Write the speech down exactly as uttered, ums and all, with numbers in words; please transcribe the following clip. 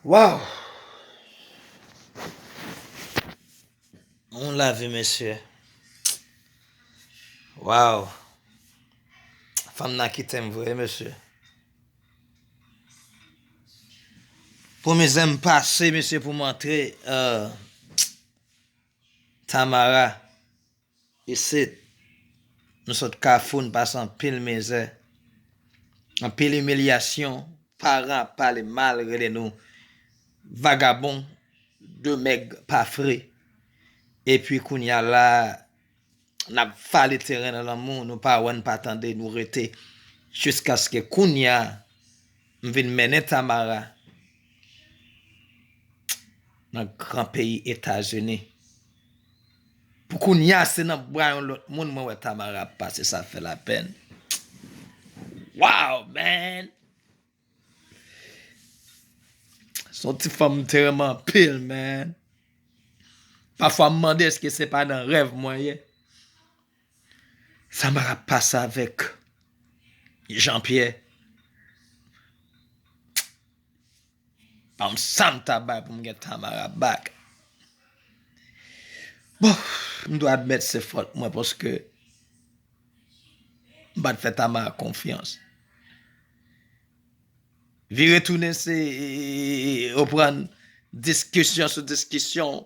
Waw! On lavi, mesye. Waw! Fanm nan kite m vre, mesye. Pou mizè m pase, mesye, pou m antre, euh, Tamara. Isit, nou sot Kafou, n pase anpil mizè, anpil imilyasyon, paran ap pale mal, rele nou vagabon, de mèg pa fre. Epi kounye a la, n ap vale teren nan lanmou, nou pa wè, n pa tande, nou rete. Jiskaske kounye a, m vin mennen Tamara nan gran peyi Etazini. Pou kounye a, se nan bra yon lòt moun mwen wè Tamara ap pase, sa fè lapèn. Wow, man! Se yon ti fanm m te renmen anpil, man. Pafwa m mande èske se pa nan rèv mwen ye. Tamara ap pase avèk Jean-Pierre. Ban m sa m ta bay pou m gen Tamara back. Bon, m dwe admèt se fòt mwen paske m pa t fè Tamara konfyans. Vire tounen se, ou pran diskisyon sou diskisyon.